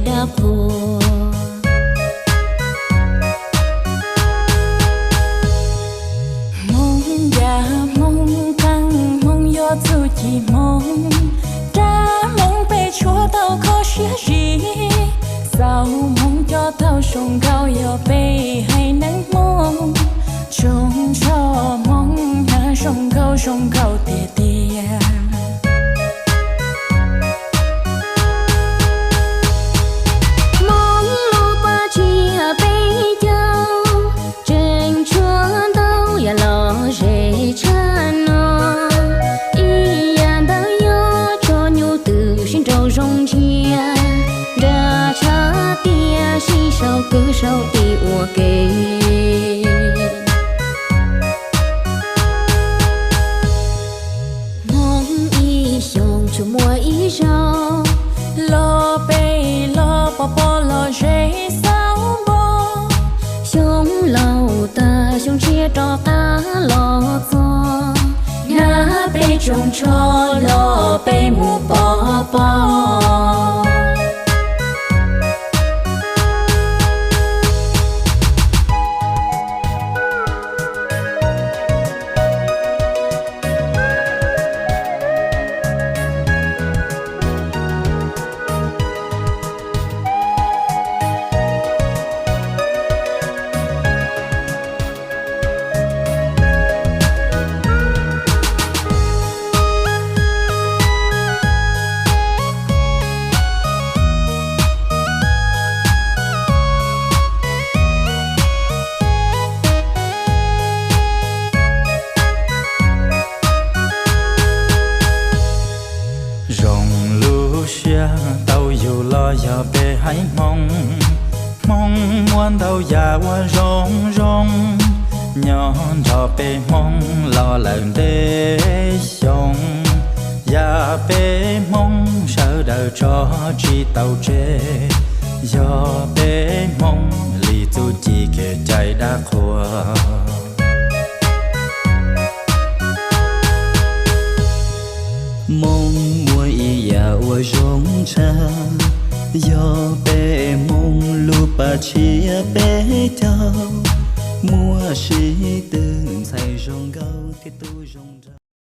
dab qhuas. Hmoob yam Hmoob qeej, Hmoob yuav txuj ci Hmoob, rab Hmoob peb tshuav tau kho siab zim, xaus Hmoob coj tau zoo nkauj yog peb haiv neeg Hmoob, tsoos tsho Hmoob hnav zoo nkauj zoo nkauj tiag tiag. Hmoob lub paj tsiab peb caug, tseem tshuav ntau yam lom zem tshaj no. Ib yam ntawd yog tso nyuj twm sib nraus zoo ntsia, nra tshaj tias sib sau kwv sau tij ua ke. Hmoob ib xyoos tsuas muaj ib zaug, los peb los pov pob los zem xauv npo. Xyoo laus tag xyoo tshiab rov qab los txog, hnyav peb tsoos tsho los peb mus pov pob. Zoo lub siab tau yug los yog peb haiv Hmoob. Hmoob muaj ntau yam uas zoo zoo, nyob nrog peb Hmoob los lawm ntev xyoo. Yam peb Hmoob sawv daws tso tsis tau tseg, yog peb Hmoob li txuj ci kev cai dab qhuas. Hmoob muaj ib yam uas zoo tshaj, yog peb Hmoob lub paj tsiab peb caug, muaj sib tw ntxhais zoo nkauj thiab tub zoo nraug.